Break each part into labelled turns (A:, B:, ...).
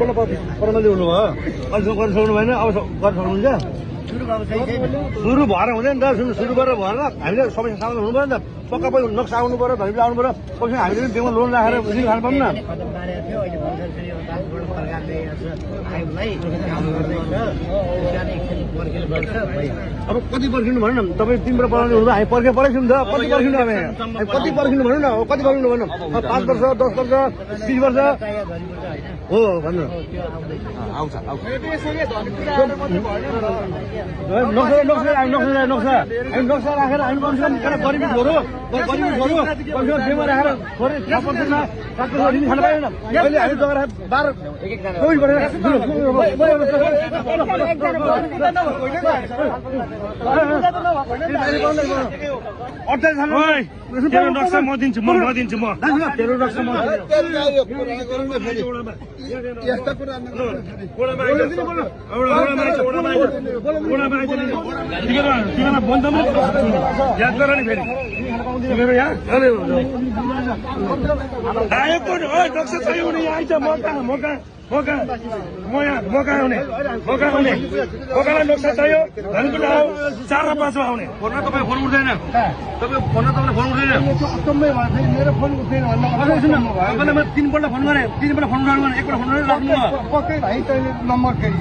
A: परमाले हुनुभयो अहिलेसम्म गर्न सक्नु भएन अब गर्न सक्नुहुन्छ सुरु भएर हुँदैन त सुरु गरेर भएन हामीले समस्या समाधान हुनु पऱ्यो नि त पक्का पनि नक्सा आउनु पऱ्यो धनी आउनु पऱ्यो कसै हामीले पनि ब्याङ्कमा लोन राखेर ऋण खानु पाउँ न अब कति पर्खिनु भन्नु न तपाईँ 3 वर्ष पढाउने हुँदा हामी पर्खिनु त कति पर्खिनु हामी कति पर्खिनु भन्नु न कति पर्खिनु भन्नु 5 वर्ष 10 वर्ष 20 वर्ष हो भन्नु आउँछ नक्सा राखेर हामी कमसेकम गरिबी छोरो कमसेकम बेमा राखेर छोरे 3% 7% ऋण खानु पाएन अहिले हामी जग्गा 12
B: नक्सा म दिन्छु म
A: तेरो नक्सा म
C: यस्ता कुरा
B: याद गर नि फेरि तिमीहरू यहाँ आएको नक्सा चाहियो भने यहाँ आइज म कहाँ आउने मकालाई नक्सा चाहियो धनको आऊ 4 र 5 आउने
A: फोनमा तपाईँ फोन उठ्दैन तपाईँ फोनमा तपाईँले फोन उठ्दैन
C: मेरो फोन उठ्दैन
A: तपाईँले मैले 3 पल्ट फोन गरेँ 3 पल्ट फोन उठाउनु भने एकपल्ट फोन गरेर राख्नु
C: पक्कै भाइ तैँले नम्बर फेरि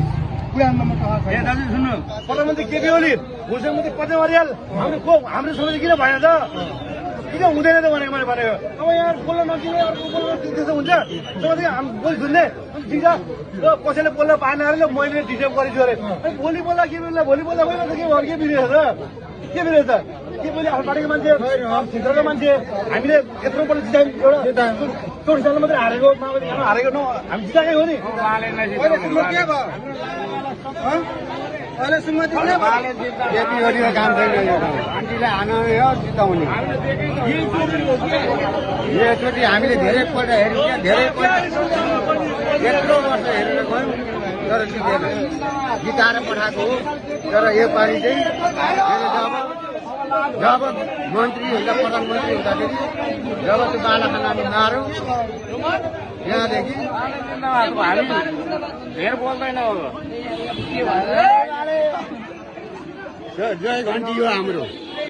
C: पुरानो नम्बर कहाँ छ
A: ए दाजु सुन्नु प्रधानमन्त्री केपी ओली भूषण मन्त्री पद्म अर्याल हाम्रो समिति किन भएन त किन हुँदैन त भनेको मैले भनेको अब यहाँ बोल्न नदिने अर्को बोल्न त्यस्तो हुन्छ तपाईँ हामी बोली सुन्ने ठिक छ कसैले बोल्न पाएन अरे मैले डिस्टर्ब गरिदियो अरे भोलि बोल्दा के बिर्ला भोलि बोल्दा होइन त के बिर्यो त के बिर्यो त के बोली आफ्नो पार्टीको मान्छे क्षेत्रको मान्छे हामीले यत्रो पल्ट जितायौँ एउटा 24 सालमा मात्रै हारेको हारेको न हामी जिताएकै हो नि
C: अहिले सुमति केपी ओलीको काम छैन पार्टीले हान्ने हो जिताउने योचोटि हामीले धेरैपल्ट हेऱ्यौँ यत्रो वर्ष हेरेर गयौँ तर जितेन जिताएर पठाएको हो तर योपालि चाहिँ जब मन्त्री हुँदा प्रधानमन्त्री हुँदाखेरि जब त्यो बालाखानाले मार्यो यहाँदेखि
B: धेर बोल्दैन
C: जय घन्टी हो हाम्रो